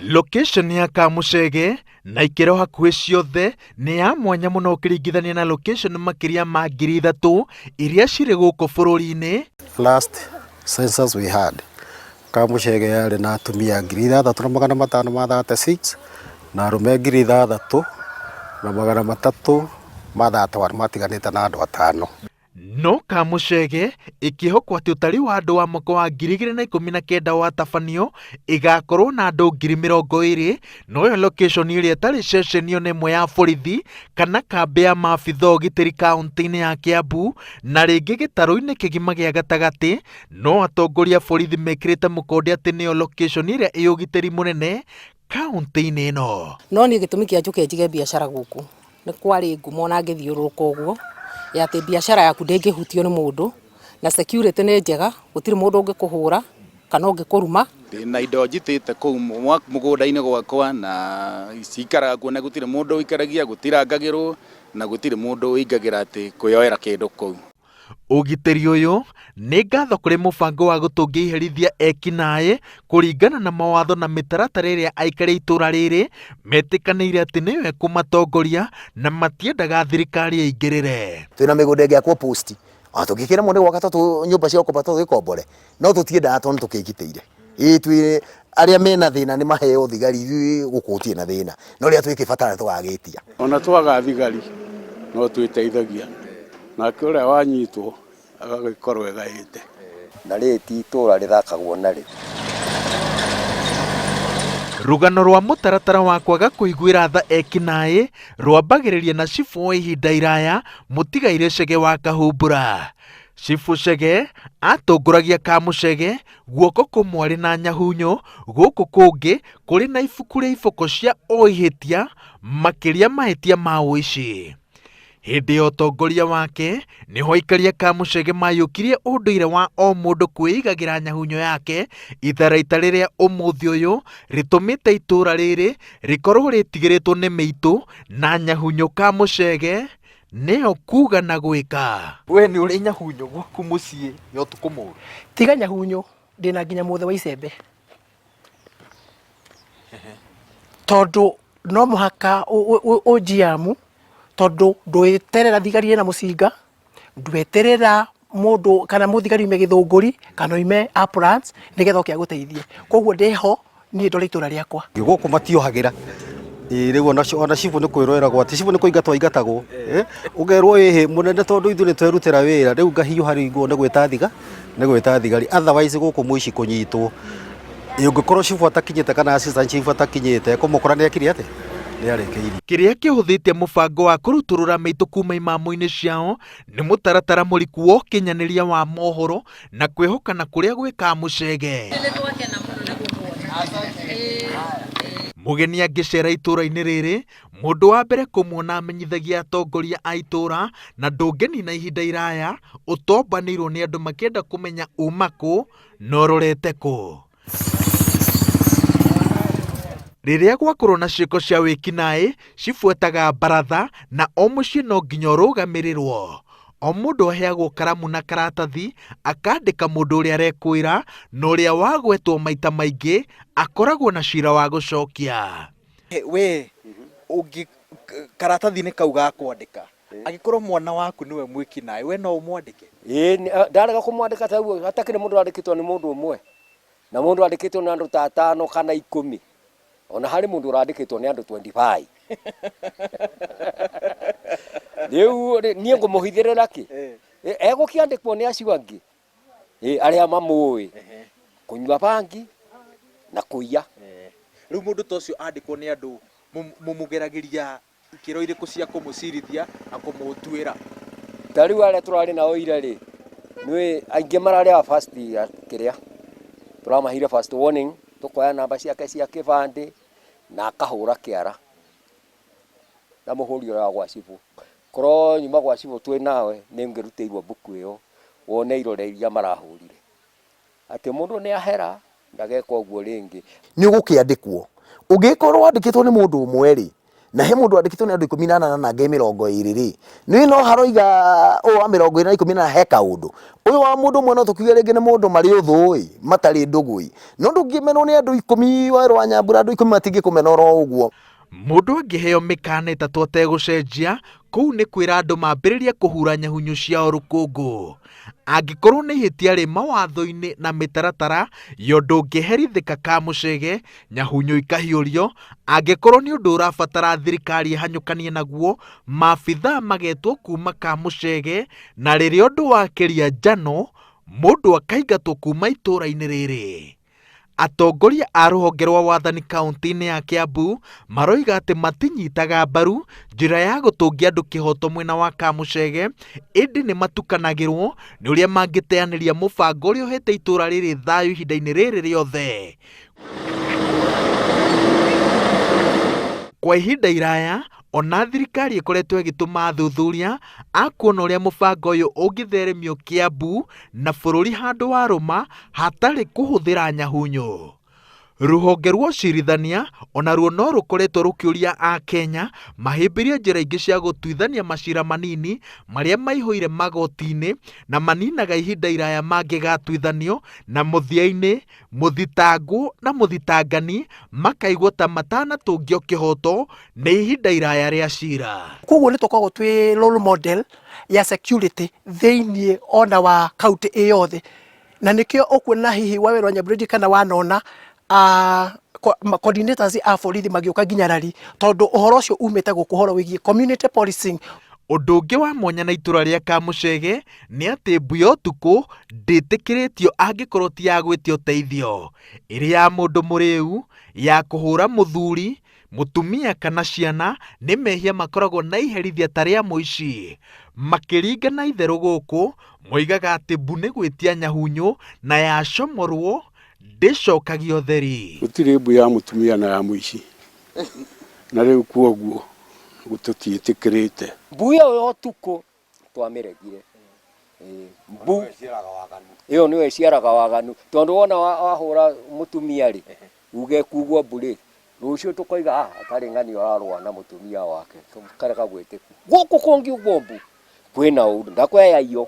Location ya Kamuchege na ikĩro hakuhĩ ciothe nĩ ya mwanya mũno ũkĩringithania na location makĩria ma 3000 iria cirĩ gũkũ bũrũri-inĩ. Last census we had, Kamuchege yarĩ na atumia 6,536 na arũme 6,331 matiganĩte na andũ atano. No Kamuchege ĩkĩhokwo atĩ ũtari wa andũ wa mwaka wa 2019 watabanio ĩgakorwo na andũ 20,000, noyo location ĩrĩa ĩtarĩ ceceni ona ĩmwe ya borithi kana kambĩ ya maabitha ũgitĩri kaũntĩ-inĩ ya Kiambu na rĩngĩ gĩtarũ-inĩ kĩgima gĩa gatagatĩ, no atongoria a borithi mekĩrĩte mũkonde atĩ nĩyo location ĩrĩa ĩ ũgitĩri mũnene kaũntĩ-inĩ ĩno. No niĩ gĩtũmi kĩa njũke njige biacara gũkũ nĩ kwarĩ ngumo ona ngĩthiũrũrũka ũguo ya atĩ biacara yaku ndĩngĩhutio nĩ mũndũ na security nĩ njega, gũtirĩ mũndũ ũngĩkũhũra kana ũngĩkũruma. Ndĩna indo njitĩte kũu mũgũnda-inĩ gwakwa na cikaraga kuo na gũtirĩ mũndũ ũikaragia, gũtirangagĩrwo na gũtirĩ mũndũ ũingagĩra atĩ kwĩyoera kĩndũ kũu. Ũgitĩri ũyũ nĩ ngatho kũrĩ mũbango wa gũtũngia iherithia ekinaĩ kũringana na mawatho na mĩtaratara ĩrĩa aikari a itũra rĩrĩ metĩkanĩire atĩ nĩyo ĩkũmatongoria na matiendaga thirikari ĩingĩrĩre. Twĩna mĩgũnda ĩngĩakwo post ona tũngĩkĩremwo nĩ gwaka tondũ nyũmba cia gũkomba tũgĩkombore no tũtiendaga tondũ tũkĩgitĩire. Ĩĩ twĩ arĩa mena thĩna nĩ maheo thigari ithuĩ gũkũ gũtirĩ na thĩna no rĩrĩa twĩkĩbatara tũgagĩtia. Ona twaga thigari no twĩteithagia nake ũrĩa wanyitwo agagĩkorwo egaĩte. Na rĩrĩ ti itũũra rĩthakagwo narĩo. Rũgano rwa mũtaratara wa kwaga kũiguĩra tha ekinaĩ rwambagĩrĩria na cibũ wa ihinda iraya mũtigairĩ Chege wa Kahumbura. Cibũ Chege atongoragia Kamũcege guoko kũmwe arĩ na nyahunyo gũkũ kũngĩ kũrĩ na ibuku rĩa iboko cia o ihĩtia makĩria mahĩtia ma ũici. Hĩndĩ ya ũtongoria wake nĩho aikaria Kamũcege mayũkirie ũndũire wa o mũndũ kwĩigagĩra nyahunyo yake itharaita rĩrĩa ũmũthĩ ũyũ rĩtũmĩte itũra rĩrĩ rĩkorwo rĩtigĩrĩtwo nĩ mĩitũ na nyahunyo Kamũcege nĩyo kuga na gwĩka. We nĩ ũrĩ nyahunyo gwaku mũciĩ ya ũtukũ mũru? Tiga nyahunyo, ndĩna nginya mũthĩ wa icembe. Tondũ no mũhaka ũnjiamu, tondũ ndwĩterera thigari ĩna mũcinga, ndweterera mũndũ kana mũthigari ume Gĩthũngũri kana ume Uplands nĩgetha oke agũteithie. Koguo ndĩho niĩ ndore itũra rĩakwa. Gũkũ matiohagĩra. Ĩĩ rĩu ona ona cibũ nĩ kwĩrwo eragwo atĩ cibũ nĩ kũingatwo aingatagwo. Ũkerwo ĩhĩ mũnene tondũ ithuĩ nĩ twerutĩra wĩra rĩu ngahiũha rĩu nguo nĩ gwĩta thiga nĩ gwĩta thigari otherwise gũkũ mũici kũnyitwo ĩ ũngĩkorwo cibũ atakinyĩte kana assistant chief atakinyĩte kũmũkora nĩ ekire atĩa nĩ arĩkĩirie. Kĩrĩa kĩhũthĩtie mũbango wa kũrutũrũra mĩitũ kuma imamo-inĩ ciao nĩ mũtaratara mũriku wa ũkinyanĩria wa mohoro na kwĩhokana kũrĩa gwĩ Kamũcege. Mũgeni angĩcera itũũra-inĩ rĩrĩ, mũndũ wa mbere kũmuona amenyithagia atongoria a itũũra na ndũngĩnina ihinda iraya ũtombanĩirwo nĩ andũ makĩenda kũmenya uma kũ na ũrorete kũ. Rĩrĩa gwakorwo na ciĩko cia wĩkinaĩ, cibuataga baratha na o mũciĩ no nginya ũrũgamĩrĩrwo. O mũndũ aheagwo karamu na karatathi akandĩka mũndũ ũrĩa arekwĩra na ũrĩa wagwetwo maita maingĩ akoragwo na cira wa gũcokia. We ũngĩ karatathi-inĩ kau ga kwandĩka angĩkorwo mwana waku nĩwe mwĩkinaĩ we no ũmwandĩke? Ĩĩ ndarega kũmwandĩka ta ũguo hatakĩrĩ mũndũ wandĩkĩtwo nĩ mũndũ ũmwe na mũndũ andĩkĩtwo nĩ andũ ta atano kana ikũmi ona harĩ mũndũ ũrandĩkĩtwo nĩ andũ 25 rĩu rĩ, niĩ ngũmũhithĩrĩra kĩ egũkĩandĩkwo nĩ acio angĩ arĩa mamũĩ kũnyua bangi na kũiya. Rĩu mũndũ ta ũcio andĩkwo nĩ andũ mũmũgeragĩria ikĩro irĩkũ cia kũmũcirithia na kũmũtuĩra? Ta rĩu arĩa tũrarĩ nao ira rĩ, nĩ aingĩ mararĩ a first kĩrĩa, tũramaheire first warning, tũkoya namba ciake cia kĩbandĩ na akahũra kĩara na mũhũri ũrĩa wa gwa cibũ. Korwo nyuma gwa cibũ twĩ nawe nĩ ũngĩrutĩirwo mbuku ĩyo wone irore iria marahũrire. Atĩ mũndũ nĩ ahera ndageka ũguo rĩngĩ. Nĩ ũgũkĩandĩkwo. Ũngĩgĩkorwo wandĩkĩtwo nĩ mũndũ ũmwe rĩ, Na he mũndũ wandĩkĩtwo nĩ andũ 18 na angĩ 20 rĩ, nĩ no haroiga ũyũ wa 21 he kaũndũ. Ũyũ wa mũndũ ũmwe no tũkiuge rĩngĩ nĩ mũndũ marĩ ũthũ ĩ, matarĩ ndũgũ ĩ. No ndũngĩmenwo nĩ andũ 10 Wawerũ wa Nyambura, andũ 10 matingĩkũmena oro ũguo. Mũndũ angĩheo mĩkana ĩtatũ ategũcenjia, kũu nĩ kwĩra andũ mambĩrĩrie kũhura nyahunyu ciao rũkũngũ. Angĩkorwo nĩ ihĩtia rĩ mawatho-inĩ na mĩtaratara ya ũndũ ũngĩherithĩka Kamũcege, nyahunyu ikahiũrio, angĩkorwo nĩ ũndũ ũrabatara thirikari ĩhanyũkanie naguo, maabithaa magetwo kuma Kamũcege, na rĩrĩa ũndũ wakĩria njano, mũndũ akaingatwo kuma itũra-inĩ rĩrĩ. Atongoria a rũhonge rwa wathani kauntĩ-inĩ ya Kiambu maroiga atĩ matinyitaga mbaru njĩra ya gũtũngia andũ kĩhoto mwena wa Kamũcege, ĩndĩ nĩ matukanagĩrwo nĩ ũrĩa mangĩteanĩria mũbango ũrĩa ũhete itũra rĩrĩ thayũ ihinda-inĩ rĩrĩ rĩothe. Kwa ihinda iraya, ona thirikari ĩkoretwo ĩgĩtũma athuthuria a kuona ũrĩa mũbango ũyũ ũngĩtheremio Kiambu na bũrũri handũ warũma hatarĩ kũhũthĩra nyahunyu. Rũhonge rwa ũcirithania onaruo no rũkoretwo rũkĩũria Akenya mahĩmbĩrie njĩra ingĩ cia gũtuithania macira manini marĩa maihũire magoti-inĩ na maninaga ihinda iraya mangĩgatuithanio na mũthia-inĩ mũthitangwo na mũthitangani makaigwo ta matanatũngio kĩhoto nĩ ihinda iraya rĩa cira. Koguo nĩ tũkoragwo twĩ role model ya security thĩinĩ ona wa kaunti ĩ yothe, na nĩkĩo ũkuona hihi Wawerũ wa Nyambũrĩnji kana wanona coordinators a borithi magĩũka nginya rari, tondũ ũhoro ũcio umĩte gũkũ, ũhoro wĩgiĩ community policing. Ũndũ ũngĩ wa mwanya na itũra rĩa Kamũcege nĩ atĩ mbu ya ũtukũ ndĩtĩkĩrĩtio angĩkorwo ti ya gwĩtia ũteithio, ĩrĩ ya mũndũ mũrĩu, ya kũhũra mũthuri, mũtumia kana ciana nĩ mehia makoragwo na iherithia ta rĩa mũici. Makĩringa na itherũ gũkũ, moigaga atĩ mbu nĩ gwĩtia nyahunyu na yacomorwo ndĩcokagia ũtheri. Gũtirĩ mbu ya mũtumia na ya mũici, na rĩu kwoguo tũtiĩtĩkĩrĩte. Mbu ĩyo ya ũtukũ twamĩregire. Mbu ĩyo nĩyo ĩciaraga waganu, tondũ wona wahũra mũtumia rĩ, uge kugwo mbu rĩ, rũciũ tũkoiga ah, atarĩ ng'ani ũrarũa na mũtumia wake, tũkarega gwĩtĩkia. Gũkũ kũngiugwo mbu kwĩna ũru, ndakweyaiyo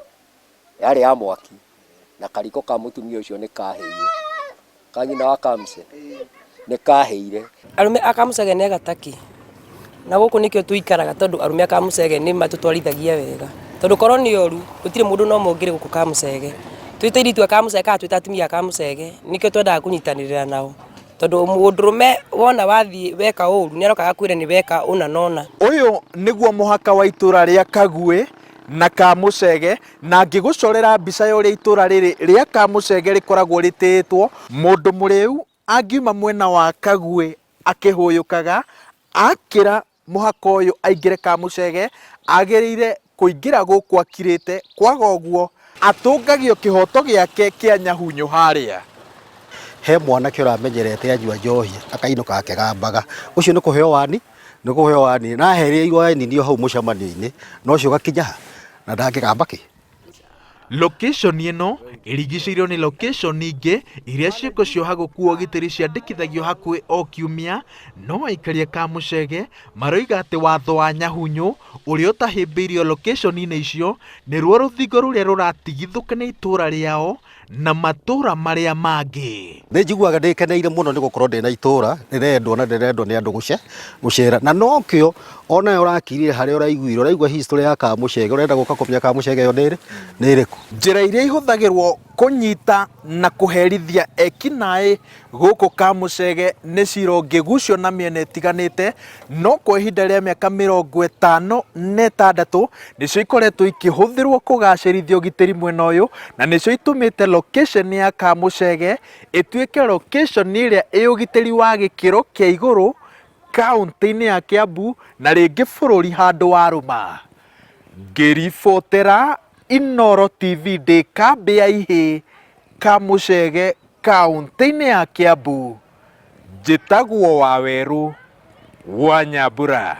yarĩ ya mwaki na kariko ka mũtumia ũcio nĩ kahĩire, ka nyina wa Kamse nĩ kahĩire. Arũme a Kamũcege nĩ gataki na gũkũ nĩkĩo tũikaraga tondũ arũme a Kamũcege nĩ matũtwarithagia wega, tondũ korwo nĩ oru gũtirĩ mũndũ no ũmwe ũngĩrĩ gũkũ Kamũcege. Twĩ ta airĩtu a Kamũcege kana twĩ ta atumia a Kamũcege nĩkĩo twendaga kũnyitanĩra nao, tondũ mũndũrũme wona wathiĩ weka ũru nĩ aroka agakwĩra nĩ weka ũna na ũna. Ũyũ nĩguo mũhaka wa itũra rĩa Kaguĩ na Kamũcege, na ngĩgũcorera mbica ya ũrĩa itũra rĩrĩ rĩa Kamũcege rĩkoragwo rĩtĩĩtwo, mũndũ mũrĩu angiuma mwena wa Kaguĩ akĩhũyũkaga, akĩra mũhaka ũyũ aingĩre Kamũcege, agĩrĩire kũingĩra gũkũ akirĩte, kwaga ũguo atũngagio kĩhoto gĩake kĩa nyahunyu harĩa. He mwanake ũramenyerete anyua njohi akainũka akĩgambaga, ũcio nĩ kũheo wani, nĩ kũheo wani, na ahereirwo aninio hau mũcemanio-inĩ, na ũcio ũgakinya ha na ndangĩgamba kĩ. Location ĩno ĩrigicĩirio nĩ location ingĩ iria ciĩko cia ũhagũku wa ũgitĩri ciandĩkithagio hakuhĩ o kiumia, no aikari a Kamũcege maroiga atĩ watho wa Nyahunyu ũrĩa ũtahĩmbĩirio location-inĩ icio nĩruo rũthingo rũrĩa rũratigithũkania itũra rĩao na matũra marĩa mangĩ. Nĩ njiguaga ndĩkeneire mũno nĩ gũkorwo ndĩna itũra rĩrendwo na rĩrendwo nĩ andũ gũcera na nokĩo onawe ũrakirire harĩa ũraiguire ũraigua history ya Kamũcege ũrenda gũka kũmenya Kamũcege ĩyo nĩ ĩrĩkũ. Njĩra iria ihũthagĩrwo kũnyita na kũherithia ekinaĩ gũkũ Kamũcege nĩ cira ũngĩgucio na mĩena ĩtiganĩte, no kwa ihinda rĩa mĩaka 56 nĩcio ikoretwo ikĩhũthĩrwo kũgacĩrithia ũgitĩri mwena ũyũ, na nĩcio itũmĩte location ya Kamũcege ĩtuĩke location ĩrĩa ĩ ũgitĩri wa gĩkĩro kĩa igũrũ kaũntĩ-inĩ ya Kiambu na rĩngĩ bũrũri handũ warũma. Ngĩribotera Inooro TV ndĩ kambĩ ya Ihĩĩ, Kamũcege, kaũntĩ-inĩ ya Kiambu, njĩtagwo Wawerũ wa Nyambura.